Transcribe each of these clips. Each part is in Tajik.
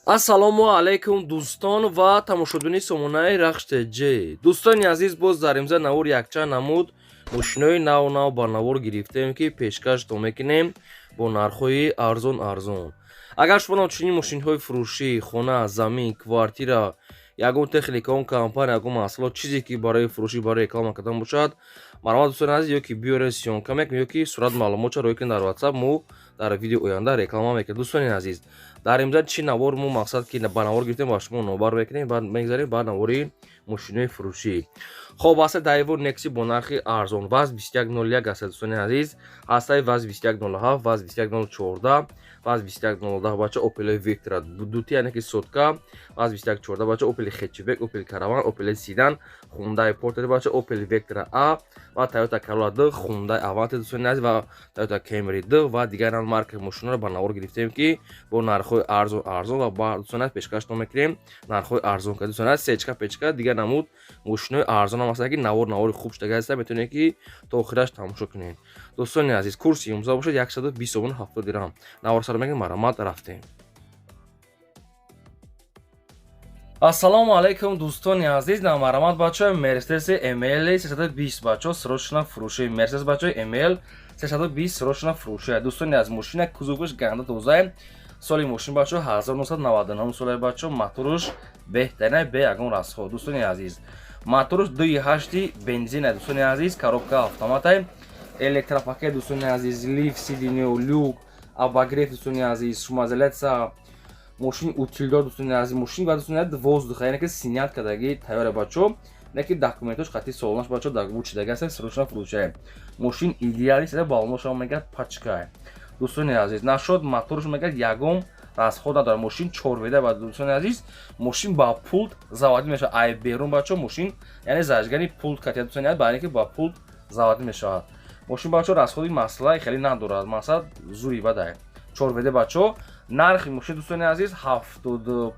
Ассалому алайкум, дӯстон ва тамошобинони сомонаи Рахш ТЖ. Дӯстони азиз, боз дар имза навор якчанд намуд мошинои нав нав ба навор гирифтем, ки пешкаштон мекунем бо нархҳои арзон арзон. Агар шумо чунин мошинҳои фурӯшӣ, хона, замин, квартира, ягон техника, он компания, ягон маҳсулот, чизе ки барои фурӯшӣ, барои реклама кардан бошад, марҳамат, дӯстони азиз, ё ки биёред, съёмка мекунем, ё ки сурат маълумотша роӣ кунед дар WhatsApp, мо дар видео оянда реклама мекунем. Дӯстони азиз, дар имза чӣ навор мо мақсад ки ба навор гирифтем, ба шумо номбар мекунем, баъд мегзарем ба навори мошинои фурӯшӣ. Хоб, аста Daewoo Nexia бо нархи арзон, ВАЗ 2101 аста, дӯстони азиз, ҳастаи ВАЗ 2107, ВАЗ 2114, ВАЗ 2110, бача, Opel Vectra дути, яъне ки сотка, ВАЗ 2114, бача, Opel Hatchback, Opel Caravan, Opel Sedan, Hyundai Porter, бача, Opel Vectra A ва Toyota Corolla 2, Hyundai Avante, дӯстони азиз, ва Toyota Camry 2 ва дигар марка мошиноро ба навор гирифтем, ки бо нархҳои арзон арзон ва ба дӯстони азиз пешкаштон мекунем, нархҳои арзон ка. Дӯстони азиз, сечка, печка, дигар намуд мошинои арзон ҳам ҳастанд, ки навор навори хуб шудага ҳаста, метавонед ки то охираш тамошо кунед. Дӯстони азиз, курси имрӯза бошад 120 сомон 70 дирҳам. Навор сар мекунем, марҳамат, рафтем. Ассалому алайкум, дӯстони азиз. Намарҳамат, бачаҳои, Мерседес ML 320, бачаҳо, срочно фурӯши. Мерседес, бачаҳои, ML 320 срочно фурӯши. Дӯстони аз, мошина кузоваш ганда тоза, соли мошин, бачаҳо, 1999 соли, бачаҳо, моторуш беҳтарина, бе ягон расход. Дӯстони азиз, моторуш 2,8 бензина, дӯстони азиз, коробка автоматай, электропакет, дӯстони азиз, лифт сиденье, люк, обогрев, дӯстони азиз, шумоизоляция, мошини утилдор, дӯстони азиз, мошин ва, дӯстони азиз, воздуха, яъне ки снять кардаги тайёра, бачаҳо, не ки документош қатъи солонаш, бачаҳо, вучидаги аст, срочно фурӯшае. Мошин идеалист, балоношам мегӯяд пачка. Дӯстони азиз, нашод моторш мегӯяд ягон расход надорад. Мошин чорведа ва, дӯстони азиз, мошин ба пулт заводӣ мешавад ай берун, бачаҳо, мошин яъне зажигание пулт катия, дӯстони азиз, ба ки ба пулт заводӣ мешавад мошин. Бачаҳо, расходи масла хеле надорад, мақсад зури бадай. Чорведа, бачаҳо, нархи мошин, дӯстони азиз, 75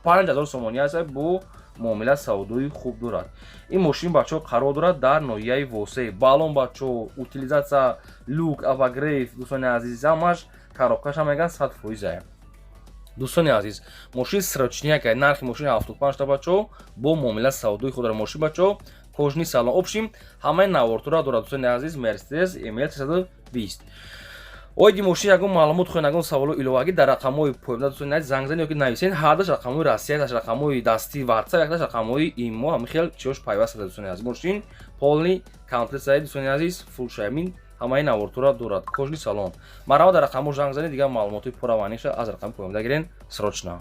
000 сомонӣ аст, бо муомила савдои хуб дорад. Ин мошин, бачаҳо, қарор дорад дар ноҳияи Восеъ. Балон, бачаҳо, утилизация, люк, обогрев, дӯстони азиз, ҳамаш, коробкаша мегӯяд 100%. Дӯстони азиз, мошин срочняк, нархи мошин 75 та, бачаҳо, бо муомила савдои худ дорад. Мошин, бачаҳо, кожаный салон, общем, ҳамаи навортура дорад. Дӯстони азиз, Мерседес ML 320. Оиди мошин ягон маълумот хоҳед, ягон саволу иловагӣ, дар рақамҳои поёнда, дӯстони азиз, занг занед ё ки нависед. Ҳардаш рақамҳои Россия, якташ рақамҳои дастӣ WhatsApp, якташ рақамҳои имо, ҳамин хел чиёш пайваст аст. Дӯстони азиз, мошин полный комплект, дӯстони азиз, фулл шаймин, ҳамаи навортура дорад, кожаный салон. Марҳамат, дар рақамҳо занг занед, дигар маълумотҳои пурраваниша аз рақами поёнда гирен срочно.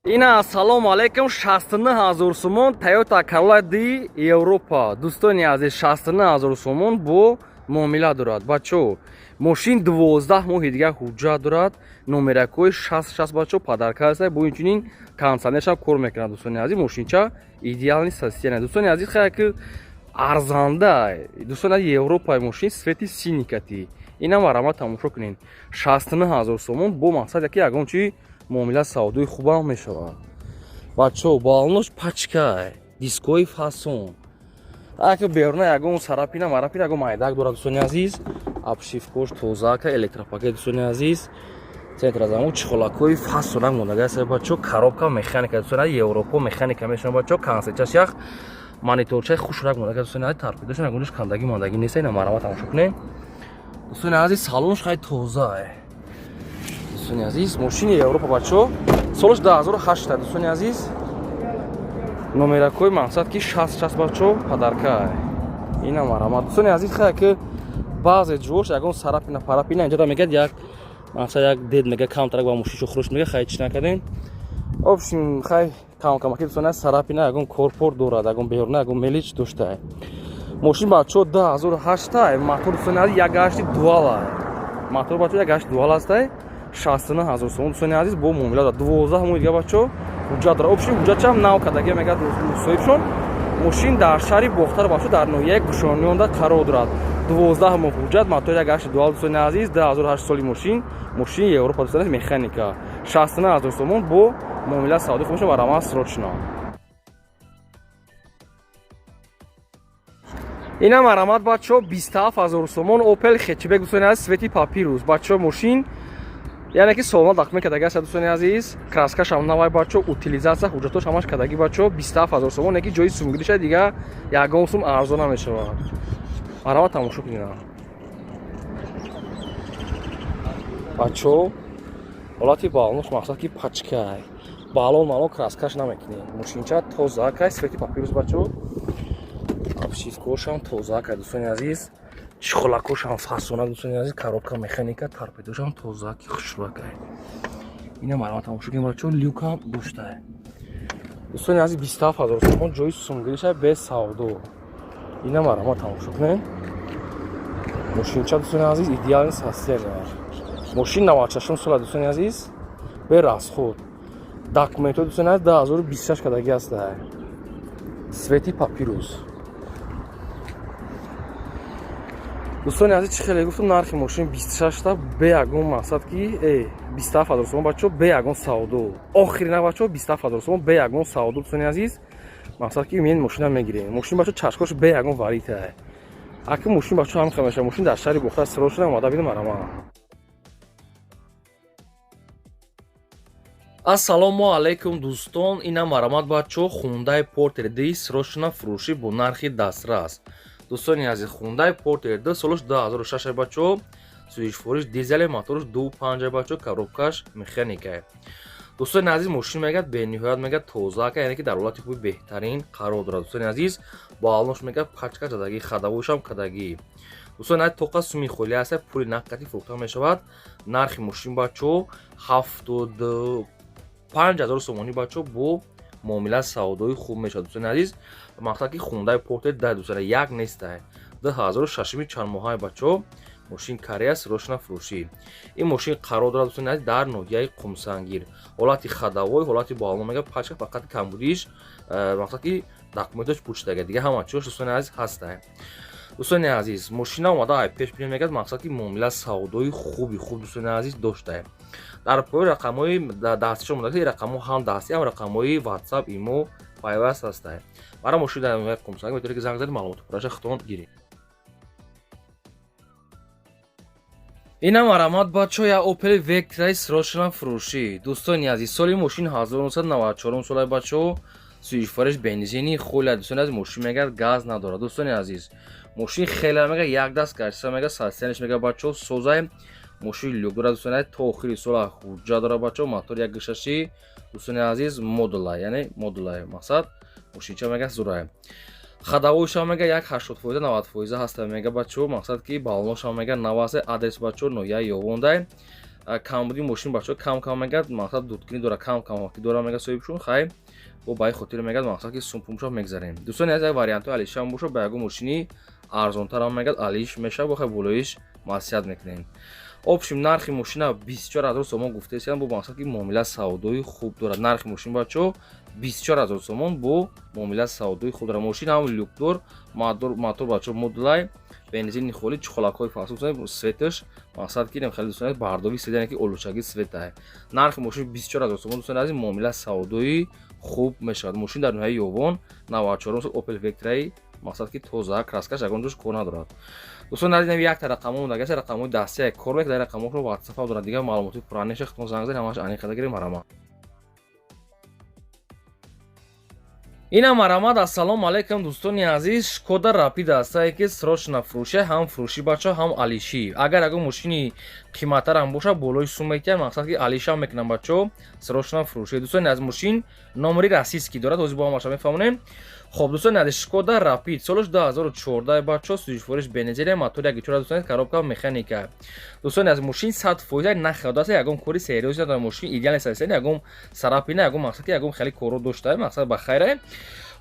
Ина, ассалому алайкум, 69 000 сомон Toyota Corolla D Европа. Дӯстони азиз, 69 000 сомон бо муомила дорад. Бачаҳо, мошин 12 моҳи дигар ҳуҷҷат дорад, номеракҳои 60 60, бачаҳо, подарка аст, бо инчунин кондиционершам кор мекунад. Дӯстони азиз, мошинча идеальный состояние. Дӯстони азиз, хеле ки арзанда, дӯстони азиз, Европаи, мошин цвети синий кати. Инам марҳамат, тамошо кунед, 69 000 сомон, бо мақсад яки ягон чи муомила савдои хубам мешавад. Бачаҳо, балонош пачка, дискои фасон, ака, беруна ягон сарапина марапина, ягон майдак дорад. Дӯстони азиз, обшивкош тозака, электропакет, дӯстони азиз, центр замок, чехолакҳои фасонак мондага аст, бачаҳо, коробка механика, дӯстони азиз, Европо механика мешавад, бачаҳо, консечаш ях, мониторчаи хушрак мондага. Дӯстони азиз, торпедошон ягонаш кандаги мондагӣ нест. Ина, марҳамат, тамошо кунед. Дӯстони азиз, салонш хеле тоза. Дӯстони азиз, мошини Европа, бачаҳо, солаш 2008, дӯстони азиз, номеракҳои мақсад ки 60 60, бачаҳо, подарка. Ина, марҳамат, дӯстони азиз, хеле ки баъзе ҷош ягон сарапина парапина инҷода мегӯяд, як мақсад як дед мега камтарак ба мошиншо хурӯш мега, хай, чӣ накардем, общем, хай, камкамаки, дӯстони азиз, сарапина, ягон корпор дорад, ягон беруна ягон мелич дошта. Мошин, бачаҳо, 2008, мотор, дӯстони азиз, як ҳашти дуала мотор, бачаҳо, як ҳашт дуал ҳастай, 69 000 сомон, дӯстони азиз, бо муомила дорад, 12 моҳи дига, бачаҳо, ҳуҷҷат дорад, общем, ҳуҷҷатчам нав кардаги мегӯяд соҳибшон. Мошин дар шаҳри Бохтар, бачаҳо, дар ноҳияи Кушониёнда қарор дорад. 12 моҳ ҳуҷҷат, мотор як ҳашти дуал, дӯстони азиз, 2008 соли мошин, мошини Европа, дӯстони азиз, механика, 69 000 сомон, бо муомила савдои хуб мешавад, ва рамаз срочно. Ина, марҳамат, бачаҳо, 27 000 сомон Opel Hatchback, дӯстони азиз, цвети папирус, бачаҳо, мошин. Яъне ки солона документ кадаги аст, дӯстони азиз. Краскашам навай, бачо, утилизация, ҳуҷҷатош ҳамаш кадаги, бачо. 27 000 сомон, яки ҷои сумгириша, дига ягон сум арзон намешавад. Марҳамат, тамошо кунед, бачо. Ҳолати балонош, мақсад ки пачкай, балон малон краскаш намекунем. Мошинча тоза кай, цвети папирус, бачо. Обшивкошам тоза кай, дӯстони азиз. Чехолакошам фасона, дӯстони азиз. Коробка механика, торпедошам тоза ки хушрӯакай. Ина марҳамат, тамошо кунед, бачо. Люкам доштай, дӯстони азиз. 27 000 сомон ҷои сумгириша, без савдо. Ина марҳамат, тамошо кунед. Мошинча, дӯстони азиз, идеальный состояние. Мошин 96 сола, дӯстони азиз, бе расход. Документҳо, дӯстони азиз, 2026 кадаги ҳастай. Цвети папирус. Дӯстони азиз, чӣ хеле гуфтам, нархи мошин 26та, бе ягон, мақсад ки 27 000 сомон, бачо, бе ягон савдо. Охирина, бачо, 27 000 сомон, бе ягон савдо. Дӯстони азиз, мақсад ки мен мошина мегирем. Мошин, бачо, чашкош бе ягон варита. Аки мошин, бачо, ҳам хел мешава. Мошин дар шаҳри Бохтар сиро шуда, омада бинам, арама. Ассалому алайкум, дӯстон. Ина марҳамат, бачо, Хундай Портер Д срочно фурӯшӣ бо нархи дастрас. Дӯстони азиз, Хундай Портер Д, солаш 2006, бачо, сӯзишфориш дизеле, моторш 2.5, бачо, коробкаш механикае. Дӯстони азиз, мошин мегӯяд, бениҳоят мегӯяд, тозаака, яъне ки дар ҳолати хуби беҳтарин қарор дорад. Дӯстони азиз, балонош мегӯяд, пачка задагӣ, ходовойшам кадагӣ. Дӯстони азиз, тоқа суми холӣ аста, пули нақдӣ фурӯхта мешавад. Нархи мошин, бачо, 75 000 сомонӣ, бачо, бо муомила савдои хуб мешавад. Дӯстони азиз, мақсад ки Хундай Портер да, дӯстони, як нестай, 2006-ми чанд моҳаи, бачо. Мошин Корея, срочно фурӯшӣ. Ин мошин қарор дорад, дӯстони азиз, дар ноҳияи Қумсангир. Ҳолати ходовой, ҳолати балон мега, пачка, фақат камбудиш, мақсад ки документош пучдага, дига ҳама чиёш, дӯстони азиз, ҳастай. Дӯстони азиз, мошина омада ай пеш бинем, мегӯяд, мақсад ки муомила савдои хуби хуб, дӯстони азиз, доштае. Дар пои рақамҳои дастишо монда, рақамҳо ҳам дастӣ, ҳам рақамҳои WhatsApp, имо пайваст ҳастай. Барои мошин дар ноҳияи Қумсангир метавонед ки занг занед, маълумоти пурраша худтон гиред. Инам марҳамат, бачо, я Опел Вектраи срочно фурӯшӣ. Дӯстони азиз, соли мошин 1994 сола, бачо, сӯзишфориш бензини холя. Дӯстони азиз, мошин мегӯяд, газ надорад. Дӯстони азиз, мошин хеле мега, як даст гаштса мега, состояниеш мега, бачо, созай. Мошин люк дорад, дӯстони азиз, то охири сола ҳуҷҷат дорад, бачо. Мотор як гишаши, дӯстони азиз, модула, яъне модулай, мақсад мошинча мега, зурай. Ходовойшам мега, як 80%, 90% ҳаста, мега, бачо. Мақсад ки балоношам мега, навасе. Адрес, бачо, ноҳияи Ёвондай. Камбуди мошин, бачо, кам кам мегад, мақсад дудкунӣ дора, кам кам ки дора, мега, соҳибшун. Хай, бо ба ин хотир мегад, мақсад ки сумпумшо мегзарем. Дӯстони азиз, як вариантҳои алишам боша, ба ягон мошини арзонтарам, мегад, алиш мешава, бо хай болоиш маслиҳат мекунем. Общем, нархи мошина 24 000 сомон гуфтаистам, бо мақсад ки муомила савдои хуб дорад. Нархи мошин, бачо, 24 000 сомон, бо муомила савдои хуб дорад. Мошин ҳам люкдор, мотор, бачо, модулай, бензини холӣ, чухолакҳои фасул, цветаш, мақсад ки хеле, дӯстони, бардовӣ цвет, яъне ки олучагӣ цветае. Нархи мошин 24 000 сомон, дӯстони азиз, муомила савдои хуб мешавад. Мошин дар ноҳияи Ёвон, 94 сол, Опел Вектраи, мақсад ки тоза, краскаш ягон ҷош кор надорад. Дӯстони азиз, нави якта рақамҳо мондагиаст, рақамҳои дастия кор мекунад, дар рақамҳоро WhatsApp дорад, дигар маълумоти пурра неша, худтон занг занед, ҳамааш аниқ гирем, марҳамат. Инам марҳамат. Ассалому алайкум, дӯстони азиз. Шкода Рапид ҳастае, ки срочно фурӯшӣ, ҳам фурӯшӣ, бачо, ҳам алишӣ. Агар ягон мошини қиматтарам боша, болои сум метиҳад, мақсад ки алишам мекунам, бачо. Срочно фурӯшӣ, дӯстони азиз. Мошин номери российский дорад, ҳозир бо ҳамаша мефаҳмонем. Хоб, дӯстони азиз, Шкода Рапид, солаш 2014, бачо, сӯзишфориш бензин, мотор як чора, дӯстони, коробка механика. Дӯстони азиз, мошин 100% нахӯрдааст, ягон кори серьёзӣ надорад. Мошин идеальный состояние, ягон царапина, ягон, мақсад ки ягон хеле коро дошта, мақсад ба хайре.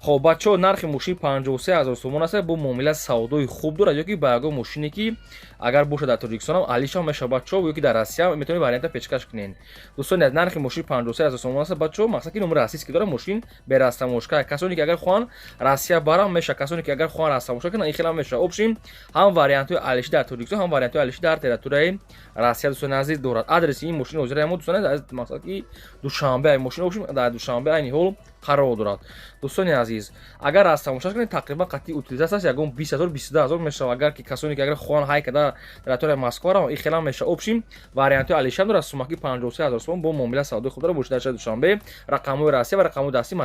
Хоб, бачаҳо, нархи мошин 53 000 сомон аст, бо муомила савдои хуб дорад. Ё ки ба ягон мошине ки агар бошад, дар Тоҷикистонам алишам мешавад, бачаҳо, ё ки дар Россия метавонед варианта пешкаш кунед. Дӯстони аз, нархи мошин 53 000 сомон аст, бачаҳо, мақсад ки номери российский дорад. Мошин бе растаможка. Касоне ки агар хоҳанд, Россия барам мешавад, касоне ки агар хоҳанд, растаможка кунанд, ин хелам мешавад. Общем, ҳам вариантҳои алиши дар Тоҷикистон, ҳам вариантҳои алиши дар территорияи Россия, дӯстони азиз, дорад. Адреси ин мошин ҳозира мо, дӯстони азиз, мақсад ки Душанбе. Мошин, общем, дар Душанбе айни ҳол Қарор дорад. Дӯстони азиз, агар аз тамошаш кунед, тақрибан қатъи утилизатсияш ягон 20 000, 22 000 мешавад. Агар ки касоне ки агар хоҳанд ҳай када территорияи Москва раванд, и хелам мешавад. Общем, вариантҳои алишам дорад. Сумаки 53 000 сомон бо муомила савдои хуб дорад. Бошед дар шаҳри Душанбе, рақамҳои Россия ва рақамҳои дастӣ.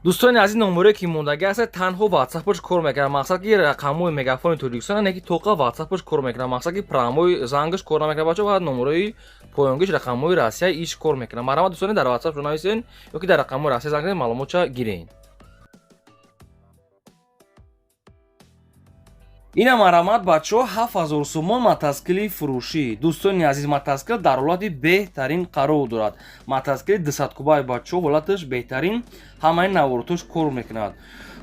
Дӯстони азиз, номере ки мондагӣ аст, танҳо ватсапаш кор мекунад. Мақсад ки рақамҳои мегафони Тоҷикистон не, ки тоқа ватсапаш кор мекунад. Мақсад ки прямой зангаш кор намекунад, бача, ва номерои поёнгиш рақамҳои Россия иш кор мекунад. Марҳамат, дӯстони, дар ватсап нависен ё ки дар рақамҳои Россия занг занед, маълумотча гирен. Ина, марҳамат, бачаҳо, 7000 сомон мотоцикли фурӯшӣ. Дӯстони азиз, мотоцикл дар ҳолати беҳтарин қарор дорад. Мотоцикли 200 кубаи, бачаҳо, ҳолаташ беҳтарин, ҳамаи наворотош кор мекунад.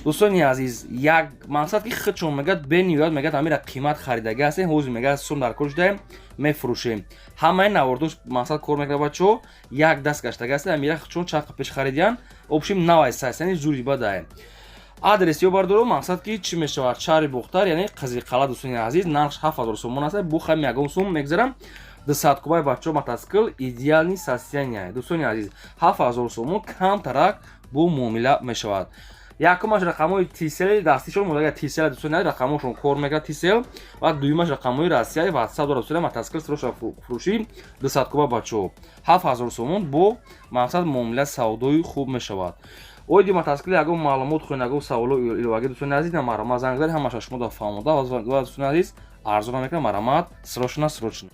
Дӯстони азиз, як мақсад ки худшон мегӯяд, бениҳоят мегӯяд, ҳамира қимат харидагӣ ҳастем, ҳозир мегӯяд, сум дар кор шудаем, мефурӯшем. Ҳамаи наворотош, мақсад, кор мекунад, бачаҳо, як даст гаштагӣ ҳастем, ҳамира худшон чанд пеш харидиян. Общем, навай сайсани зури бадае. Адрес ё бардоро, мақсад ки чӣ мешавад? Шаҳри Бохтар, яъне Қизиқала. Дӯстони азиз, нархш 7000 сомон аст, бу хами ягон сум мегзарам. 200 кубаи, бачаҳо, мотоцикл идеальный состояние. Дӯстони азиз, 7000 сомон камтарак бо муомила мешавад. Якумаш рақамҳои Тисел дастишон модага Тисел, дӯстони азиз, рақамҳошон кор мекунад Тисел, ва дуюмаш рақамҳои Россия, ватсап дорад. Дӯстони, мотоцикл сроша фурӯшӣ, 200 куба, бачаҳо, 7000 сомон бо мақсад муомила савдои хуб мешавад. Оиди мотоцикли ягон маълумот хоҳед, ягон саволо иловагӣ, дӯстони азиз, на, марҳамат, занг занед, ҳамаша шумо да фаҳмода. Ва дӯстони азиз, арзона мекунам, марҳамат, срочно, срочно.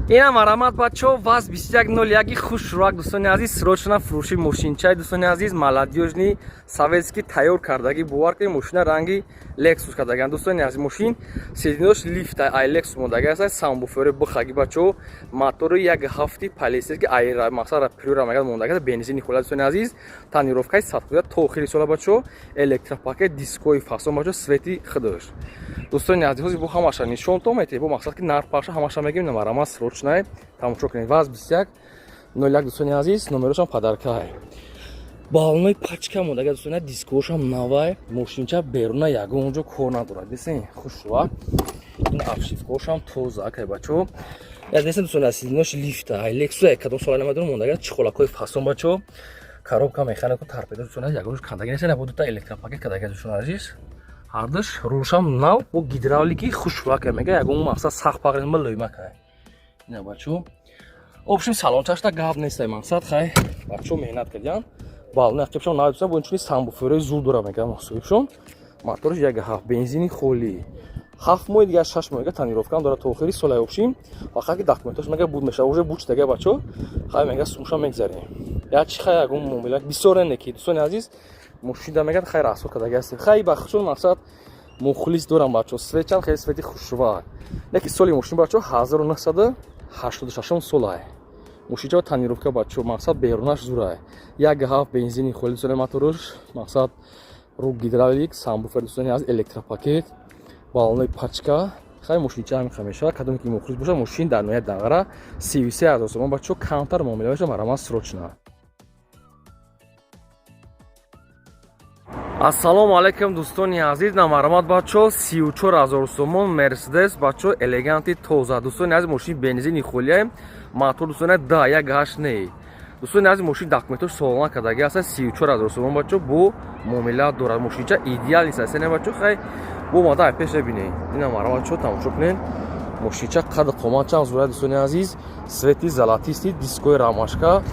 Ина, марҳамат, бачаҳо, ВАЗ 2101 хушрӯак. Дӯстони азиз, срочно фурӯши мошинчаи. Дӯстони азиз, молодёжный, советский тайёр кардагӣ, бовар кунед, мошина ранги Лексус кардагиан. Дӯстони азиз, мошин сидинош лифт ай Лексус мондагӣ аст, самбуфери бихаги, бачаҳо, мотори як ҳафти полицейский ай мақсад приора мегад мондагӣ аст, бензини хола. Дӯстони азиз, тонировкаи 100% то охири сола, бачаҳо, электропакет, дискои фасон, бачаҳо, свети худаш. Дӯстони азиз, ҳозир бо ҳамаша нишон то метиҳед, бо мақсад ки нарх паша ҳамаша мегӯем. Марҳамат, срочно тамошо кунед. ВАЗ 2101, дӯстони азиз, номерошам подаркай, балонои пачка мондага. Дӯстони, дискошам навай, мошинча беруна ягон ҷо кор надорад, десен, хушрӯак, ин обшивкошам тоза акай, бачаҳо. Десен, дӯстони азиз, сидинош лифта ай Лексус, кадом сола намедонам, мондага, чехолакҳои фасон, бачаҳо, коробка, механику, торпедо. Дӯстони азиз, ягон кандаги нест, бо дута электропакет кадаги. Дӯстони азиз, ҳардаш рӯшам нав, бо гидравлики хушрӯака, мега, ягон мақсад сахт пағри милӯймакай. Ина, бачаҳо, общем, салончашта гап нестай, мақсад, хай, бачаҳо меҳнат кардиян, балони ақибшон навдуса, бо инчунин самбуферҳои зур дора, мега соҳибшон. Моториш 1,7, бензини холӣ, 7 моҳи дигар, 6 моҳ дига тонировкаам дорад то охири сола. Общем, фақат ки документош мега буд мешава, уже буд шудага, бачаҳо, хай, мега, сумша мегзарем. Я чи, хай, ягон муомила бисёр не ки, дӯстони азиз, мошинда мегад, хай, расход кардаги ҳастем, хай, ба худшон мақсад мухлис дорам, бачаҳо. Светчам хеле свети хушрӯак неки. Соли мошин, бачаҳо, 1986 солай. Мошинча тонировка, бачаҳо, мақсад, берунаш зурай, 1,7, бензини холи, дӯстони, моторш, мақсад, ру гидравлик, самбуфер, дӯстони аз электропакет, балонои пачка. Хай, мошинча ҳамин мешавад. Кадоме ки мухлис бошад, мошин дар ноҳияи Данғара, 33 000 сомон, бачаҳо, камтар муомила мешавад. Марҳамат, срочно. Ассалому алайкум, дӯстони азиз. Намарҳамат, бачаҳо, 34 000 сомон Мерседес, бачаҳо, элеганти тоза. Дӯстони азиз, мошини бензини холия, мотор, дӯстони, да як ҳашт не. Дӯстони азиз, мошин документош солона кардаги аст, 34 000 сомон, бачаҳо, бо муомила дорад. Мошинча идеал нест, асене, бачаҳо, хай, бо омада ай пеш бибинед. Ина, марҳамат, бачаҳо, тамошо кунед, мошинча қад қомат чанд зура. Дӯстони азиз, свети золотистый, дискои рамашка,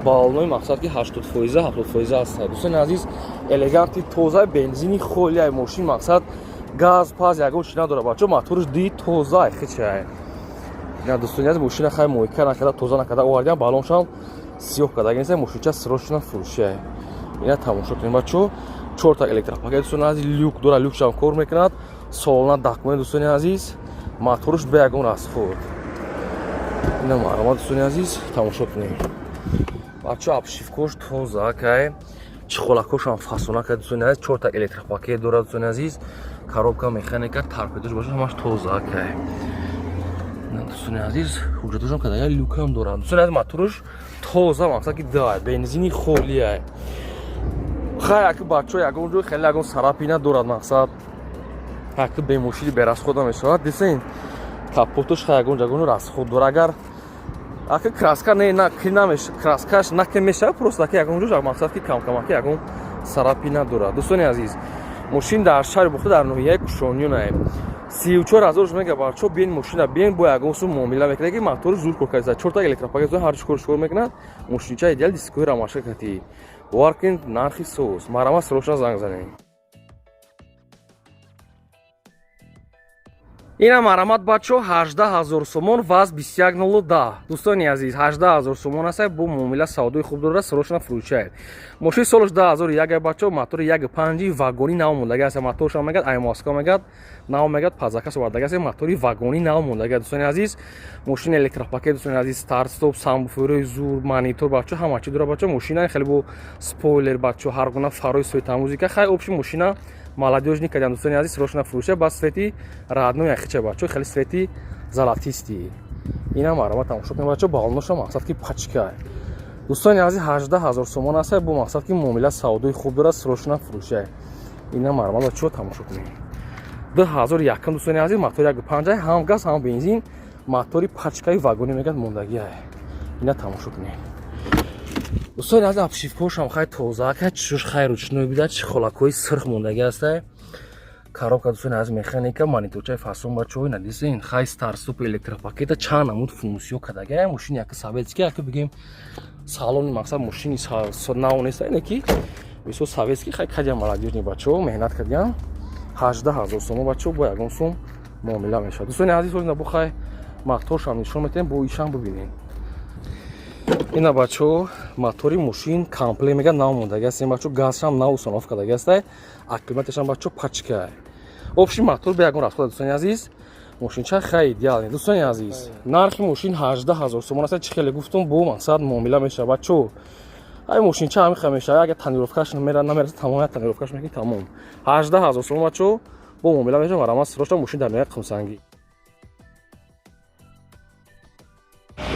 балонои, мақсад ки 80%, 70% аст. Дӯстони азиз, элеганти тоза, бензини холия, мошин, мақсад, газ паз ягон чи надорад, бачаҳо, моторш ди тоза хичай. Ина, дӯстони азиз, мошина, хай, мойка накарда, тоза накарда овардиам, балоншам сиёҳ кардаги нест. Мошинча срочно фурӯшия. Ина тамошо кунед, бачаҳо, чорта электропакет, дӯстони азиз, люк дора, люкшам кор мекунад, солона документ. Дӯстони азиз, моторш бе ягон расход. Ина, марҳамат, дӯстони азиз, тамошо кунед, бачаҳо, обшивкош тоза кай, чехолакошам фасона кай. Дӯстони азиз, чорта электропакет дорад. Дӯстони азиз, коробка, механика, торпедош боша, ҳамаш тоза кай. Дӯстони азиз, ҳуҷҷатошам кадая, люкам дорад. Дӯстони азиз, моторш тоза, мақсад ки да бензини холия. Хай, аки, бачаҳо, ягон ҷой хеле ягон сарапи надорад, мақсад, аки бемошини берасхода мешавад. Дисен, капоташ, хай, ягон ягон расход дорад, агар Ака, краска не, на ки намеш, краскаш наке мешава, просто ака, ягон ҷош, мақсад ки камкамаки ягон сарапи надорад. Дӯстони азиз, мошин дар шаҳри Бухта, дар ноҳияи Кушониёнае. 34 000 мега, бачо. Биен, мошина биен, бо ягон сум муомила мекунад, ки мотори зуд кор карда, чорта электропакет, ҳар чӣ кор мекунад. Мошинча идеал, дискои рамаша кати. Бовар кунед, нархи соз. Марама, срочно занг занед. Ина марамат, бачо, 18 000 сомон, ВАЗ 21010. Дӯстони азиз, 18 000 сомон аст, бо муомила, савдои хуб дорад, срочно фурӯшад. Мошини солаш 2001, бачо, мотори 1.5 вагони нав мондага аст. Моторшам мегад, ай Москва мегад, нав мегад, под заказ овардага аст. Мотори вагони нав мондага, дӯстони азиз. Мошини электропакет, дӯстони азиз, старт стоп, сабвуферои зур, монитор, бачо, ҳама чи дорад, бачо. Мошина хеле бо спойлер, бачо, ҳар гуна фарои светомузыка. Хай, общий мошина молодёжный кардам, дӯстони азиз, срочно фурӯша. Ба цвети родной яхича, бачо, хеле цвети золотистый. Инам марамат тамошо кунед, бачо, балоноша мақсад ки пачка. Дӯстони азиз, 18 000 сомон аст, бо мақсад ки муомила, савдои хуб дорад, срочно фурӯша. Инам марамат, бачо, тамошо кунед. 2001, дӯстони азиз, мотори 1.5, ҳам газ, ҳам бензин, мотори пачкаи вагони мегад мондагиа. Ина тамошо кунед, дӯстони азиз. Обшивкошам хай тоза, ка чушош хай ручной буда, чи холакҳои сирх мондагӣ аста. Коробка, дӯстони азиз, механика, мониторчаи фасон, бачаҳои, надисен, хай старт-стоп, электропакета, чанд намуд функсиё кардага. Мошини яка советский, яка бигем салони, мақсад, мошини нав неста, ине ки бисёр советский, хай кадиам молодёжный, бачаҳо меҳнат кардиам. 18 000 сомон, бачаҳо, бо ягон сум муомила мешавад. Дӯстони азиз, ҳозир бо хай моторшам нишон метаҳем, бо ишам бибинем. Ина, бачаҳо, мотори мошин комплект мега, нав мондаги аст, бачаҳо, газшам нав установка кардаги аст, аккумуляторшам, бачаҳо, пачка. Общий мотор бе ягон расход, дӯстони азиз, мошинча хай идеальный. Дӯстони азиз, нархи мошин 18 000 сомон аст, чӣ хеле гуфтум, бо мақсад муомила мешавад, бачаҳо. Ай мошинча ҳамиха мешавад, агар тонировкаш намераса, тамомият тонировкаш мекунӣ, тамом. 18 000 сомон, бачаҳо, бо муомила мешавад. Марамат, срочно, мошин дар ноҳияи Қумсангӣ.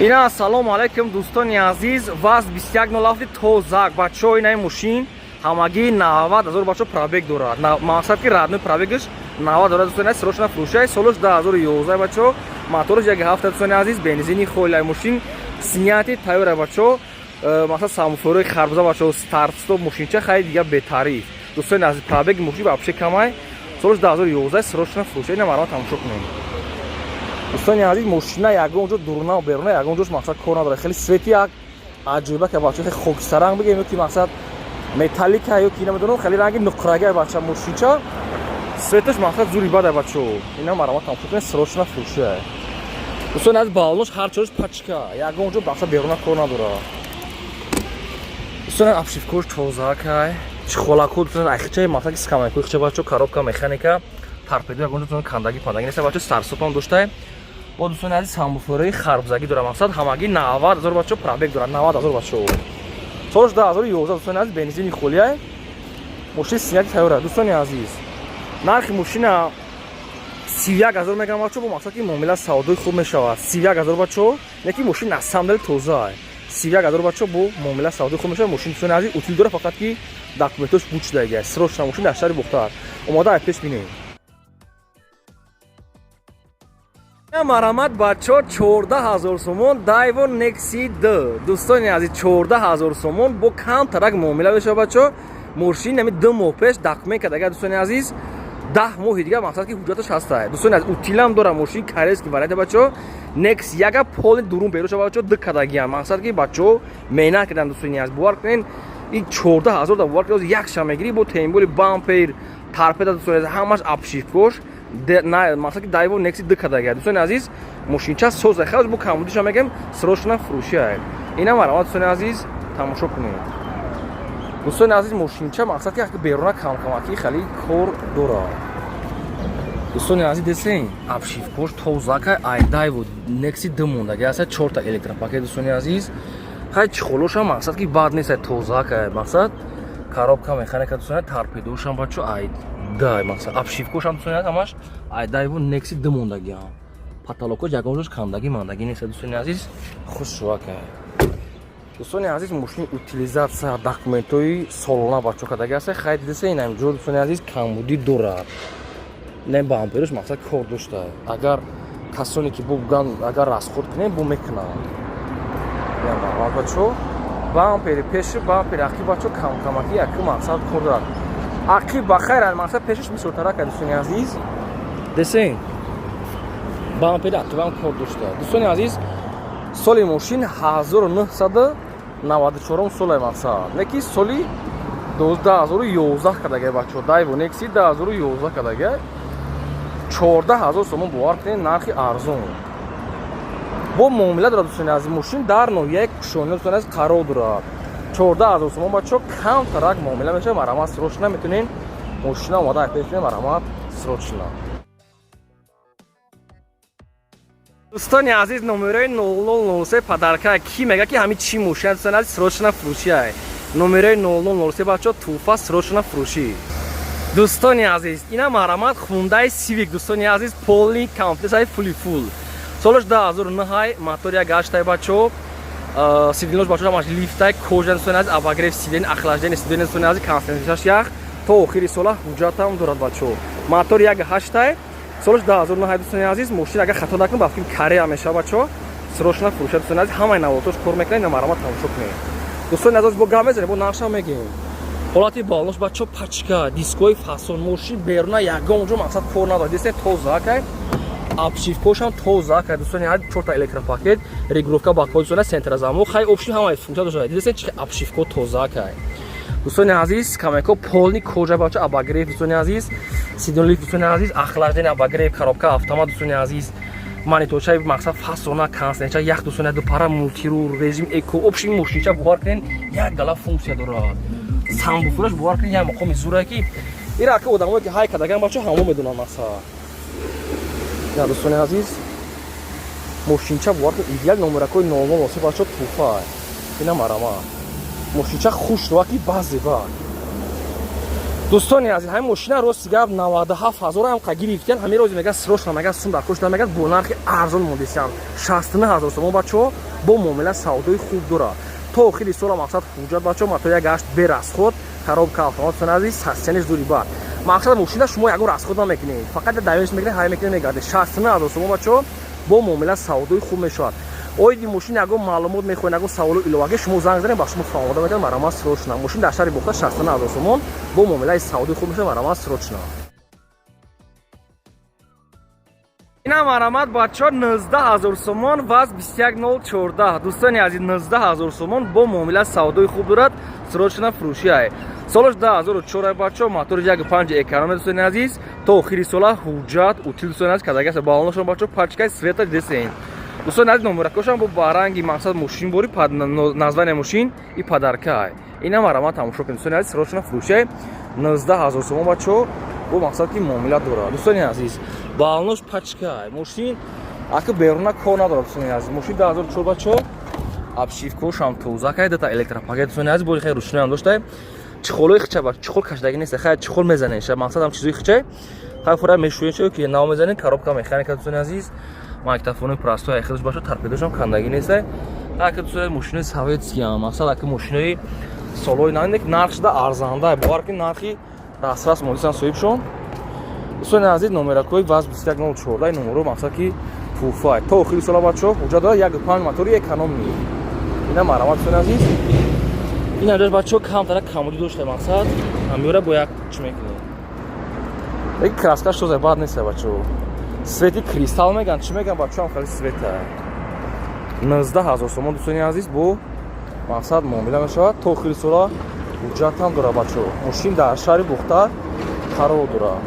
Ина, ассалому алайкум, дӯстони азиз. ВАЗ 2107 тозак, бачаҳо. Инаи мошин ҳамагӣ 90 000, бачаҳо, пробег дорад. Мақсад ки родной пробегаш 90 дорад, дӯстони азиз, срочно фурӯшай. Солаш 2011, бачаҳо, мотораш 1.7, дӯстони азиз, бензини хойлай. Мошин снятый тайёра, бачаҳо, мақсад сабвуферои харбуза, бачаҳо, старт стоп. Мошинча хай дига бетариф, дӯстони азиз. Пробеги мошин вообще камай. Солаш 2011, срочно фурӯшай. Ина марама тамошо кунем, дӯстони азиз. Мошина ягон ҷо дуруна беруна ягон ҷош мақсад кор надорад. Хеле цвети як аҷоиба ка, бача, хеле хокистаранг бигем ё ки мақсад металлика ё ки намедонам, хеле ранги нуқрага, бача. Мошинча цветаш мақсад зури бада, бачо. Ина марама тамошо кунед, срочно фурӯша, дӯстони азиз. Балонош ҳар чораш пачка, ягон ҷо мақсад беруна кор надорад, дӯстони. Обшивкош тозакай, чхолако, дӯстони, айхичаи мақсад ки скамейкои хича, бачо, коробка механика, торпедо, ягон ҷо кандаги пандаги неста, бачо. Старт-стопам доштай бо, дӯстони азиз, сабвуферои харбузагӣ дорад. Мақсад ҳамагӣ 90 000, бачо, пробег дорад, 90 000, бачо. Солаш 2011, дӯстони азиз, бензини холияй. Мошини снятый тайёра, дӯстони азиз. Нархи мошина 31 000 мегам, бачо, бо мақсад ки муомила, савдои хуб мешавад. 31 000, бачо, не ки мошин на самом деле тоза. 31 000, бачо, бо муомила, савдои хуб мешавад. Мошин, дӯстони азиз, утил дора, фақат ки документош буд шудагия. Срочно, мошин дар шаҳри Бухтар, омода ай пеш бинем. Марамат, бачо, 14 000 сомон, Дайво Некси Д. Дӯстони азиз, 14 000 сомон, бо камтарак муомила мешавад, бачо. Мошин ами 2 моҳ пеш документ кардага, дӯстони азиз, 10 моҳи дига мақсад ки ҳуҷҷаташ ҳаста. Дӯстони азиз, утилам дора мошин, корейский варианта, бачо, Некс яга, полный дурун берун шава, бачо, д кардагиам. Мақсад ки бачо меҳнат кардан, дӯстони азиз, бовар кунед, ин 14 000 да, бовар кунед, як ша мегирӣ бо темболи бампер, торпеда, дӯстони азиз, ҳамаш обшивкош, мақсад ки Дайво Некси д кардага. Дӯстони азиз, мошинча соза, хеле бо камбудиша мегем, срочно фурӯшия. Ина марамат, дӯстони азиз, тамошо кунед. Дӯстони азиз, мошинча мақсад ки беруна камкамаки хеле кор дорад. Дӯстони азиз, десен, обшивкош тозака, ай Дайво Некси д мондаги аста, чорта электропакет, дӯстони азиз. Хай, чехолошам мақсад ки бад нест, тозака, мақсад коробка механика, дӯстони, торпедошам, бачо, ай дай мақсад обшивкошам, дӯстони азиз, ҳамаш ай Дайво Некси д мондагиам. Потолоко ягон ҷош кандаги мандаги нест, дӯстони азиз, хушшувака. Дӯстони азиз, мошини утилизация, документҳои солона, бачо, кардаги аста. Хай, дидеса, инам ҷо, дӯстони азиз, камбудӣ дорад, не бамперш мақсад кор дошта. Агар касоне ки бо ган, агар расход кунем, бо мекунанд. Бачо, бампери пеши, бампери ақиб, бачо, камкамаки яку мақсад кор дорад. Ақиб ба хайр, мақсад пешаш бисёртара кард, дӯстони азиз. Десен, бампери ақибам кор дошта. Дӯстони азиз, соли мошин 1994 соли, мақсад неки соли 2011 кардагай, бачо. Дайво Некси 2011 кардагай, 14 000 сомон. Бовар кунед, нархи арзон бо муомила дорад. Дӯстони азиз, мошин дар ноҳияи Кушониё, дӯстони азиз, қарор дорад. 14 000 сомон, бачо, камтарак муомила мешавад. Марҳамат, срочно метавонед мошина омода пеш кунед. Марҳамат, срочно. Дӯстони азиз, номерои 0003 подарка. Ки мега, ки ҳами чӣ мошина? Дӯстони азиз, срочно фурӯшиай. Номерои 0003, бачо, туфа, срочно фурӯшӣ. Дӯстони азиз, ина марҳамат, Хундай Сивик. Дӯстони азиз, полный комплект, фули фул. Солаш 2009, мотор як ҳаштай, бачо. Сиденьош, бачо, ҳамаш лифтай, кожа. Дӯстони азиз, обогрев сидень, охлаждение сиденье. Дӯстони азиз, кондиционераш ях, то охири сола ҳуҷҷатам дорад, бачо. Мотор як ҳаштай, солаш 2009. Дӯстони азиз, мошин, агар хато накунам, ба фикр, Корея мешава, бачо. Срочно фурӯша. Дӯстони азиз, ҳамаи навотош кор мекунад. Ина марҳамат, тамошо кунед. Дӯстони азиз, бо гап мезанем, бо нақша мегем. Ҳолати балош, бачо, пачка, дискои фасон. Мошин беруна ягон ҷо, мақсад, кор надорад. Десте, тоза кай, обшивкошам тоза кай. Дӯстони азиз, чорта электропакет, регулировка боковой, дӯстони, центрозамок, хай, общий ҳамаи функсия дошта. Десте, чи обшивко тоза кай. Дӯстони азиз, камеко полный кожа, бачо, обогрев. Дӯстони азиз, сиденье лифт. Дӯстони азиз, охлаждение, обогрев, коробка автомат. Дӯстони азиз, мониторчаи, мақсад, фасона, кондиционерча ях. Дӯстони, дупара мультируль, режим эко, общий мошинча, бовар кунед, як гала функсия дорад. Сабвуфераш, бовар кунед, як мақоми зура, ки ира ака одамое ки ҳай кардаган, бачо, ҳамо медонанд, мақсад. Я, дӯстони азиз, мошинча, бовар кунед, идеал. Номеракои 00 оси, бачо, туфа. Ина марама, мошинча хушрӯа, ки баъзе ба. Дӯстони азиз, ҳамин мошина, рости гап, 97 000 ҳам қа гирифтиян. Ҳамин рози меган, срочно меган, сум дар кошта, меган, бо нархи арзон мондесиям, 69 000 сомон, бачо, бо муомила савдои хуб дорад. То охири сола, мақсад, ҳуҷҷат, бачо. Мотор як гашт бе расход, коробка автомат. Дӯстони азиз, состояниш зури бад. Мақсад, мошина шумо ягон расход намекунед, фақат давиш мекунед, ҳай мекунед, мегардед. 69 000 сомон, бачо, бо муомила савдои хуб мешавад. Оиди мошин ягон маълумот мехоҳед, ягон саволу иловагӣ, шумо занг занед, ба шумо фаҳмода метавонад. Марҳамат, срочно. Мошин дар шаҳри Бохта, 69 000 сомон, бо муомилаи савдои хуб мешавад. Марҳамат, срочно. Ина марҳамат, бачаҳо, 19 000 сомон, ВАЗ 21014. Дӯстони азиз, 19 000 сомон, бо муомила савдои хуб дорад, срочно фурӯшиай. Солаш 2004, бачаҳо, мотори 1.5 эконом. Дӯстони азиз, то охири сола ҳуҷҷат утил. Дӯстони азиз, кадагаса балонашон, бачаҳо, пачкаи света десен. Дӯстони азиз, номеракошам бо ба ранги, мақсад, мошин бори, название мошин и подаркай. Ина марҳамат, тамошо кунед. Дӯстони азиз, срочно фурӯшиай, 19 000 сомон, бачаҳо, бо мақсад ки муомила дорад. Дӯстони азиз, балонош пачкай. Мошин ака беруна кор надорад. Дӯстони азиз, мошин 2004, бачаҳо, обшивкошам тоза кай, дата электропакет. Дӯстони азиз, бози хеле рӯшноям доштай. Чехолои хича, ба чехол кашидаги нест, хай, чехол мезанед ша, мақсад, ҳам чизои хичай, хай, фура мешӯед ша, ки нав мезанед, коробка механика. Дӯстони азиз, магнитофони простой хелш, баша, торпедошам кандагӣ нест. Ака, дӯстони, мошинои советскиам, мақсад, ака, мошинои солҳои нав, нарх шуда арзанда, бовар ки нархи дастрас молисан соҳибшон. Дӯстони азиз, номеракои ВАЗ 21014, номеро, мақсад, ки туфай, то охири сола, бачаҳо, ҳуҷҷат дорад, 1.5 мотори экономный. Ина марҳамат, дӯстони азиз, ин аҷаш, бачаҳо, камтара камудӣ дошта, мақсад, ҳамёра бо як чӣ мекунем. Лекин краскаш тоза, бад нест, бачаҳо. Свети кристалл меган, чӣ меган, бачаҳо, хеле света. 19 000 сомон, дӯстони азиз, бо мақсад муомила мешавад. То охири сола ҳуҷҷатам дорад, бачаҳо. Мошин дар шаҳри Бухтар қарор дорад.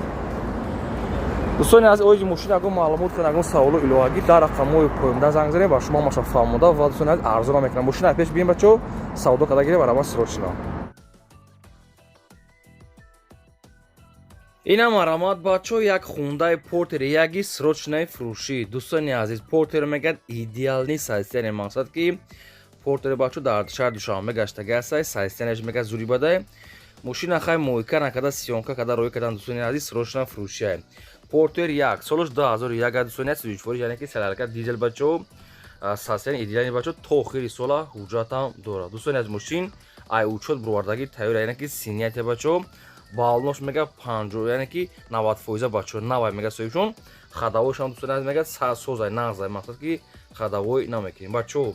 Дӯстони азиз, оиди мошин ягон маълумот кунед, ягон саволу иловагӣ, дар рақамҳои поёнда занг занед, ба шумо маша фаҳмода ва, дӯстони азиз, арзона мекунам. Мошина пеш бием, бачаҳо, савдо карда гирем. Марҳамат, срочно. Ина марҳамат, бачаҳо, як Хундай Портер яги срочный фурӯшӣ. Дӯстони азиз, Портер мегӯяд, идеальный состояние, мақсад ки Портери, бачаҳо, дар шаҳри Душанбе гаштага ҳастай. Состояниеш, мегӯяд, зури бадай. Мошина хай мойка накарда, съёмка карда роӣ кардан. Дӯстони азиз, срочно фурӯшиай. Портер як, солаш 2001, дӯстони азиз, сӯзишвориш, яъне ки солярка, дизел, бачаҳо, состояние идеальный, бачаҳо, то охири сола ҳуҷҷатам дорад. Дӯстони азиз, мошин ай учёт бировардагӣ тайёр, яъне ки снятие, бачаҳо. Балнош мега 50, яъне ки 90%, бачаҳо, навай, мега соҳибшон. Ходовойшам, дӯстони азиз, мега созай, нағзай, мақсад ки ходовой намекунем, бачаҳо.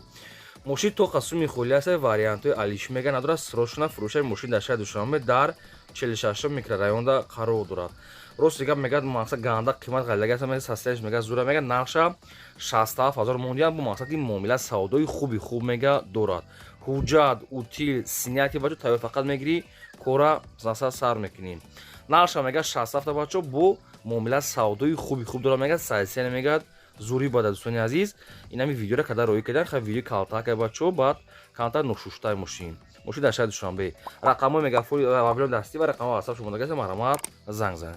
Мошин то қасуми холи аст, вариантҳои алиш мега надорад, срочно фурӯшаи. Мошин дар шаҳри Душанбе, дар 46 микрорайонда қарор дорад. Рости гап, мегӯяд, мақсад ганда қимат ғалидаги аст, мега, состояниш, мега, зура, мега, нархша 67 ҳазор мондиям, бо мақсад ки муомила савдои хуби хуб, мега, дорад. Ҳуҷҷат, утил, снятый, бачо, тайёр, фақат мегирӣ, кора насад сар мекунӣ. Нархша, мега, 67, бачо, бо муомила савдои хуби хуб дорад, мега, состояние, мегӯяд, зури бада. Дӯстони азиз, инами видеора када роӣ кардан, ха, видеои калтака, бачо, баъд камтар ношуштаи мошин. Мошин дар шаҳри Душанбе, рақамҳои мегафони мобилони дастӣ ва рақамҳои ватсап шумо дагаса, марҳамат, занг занед.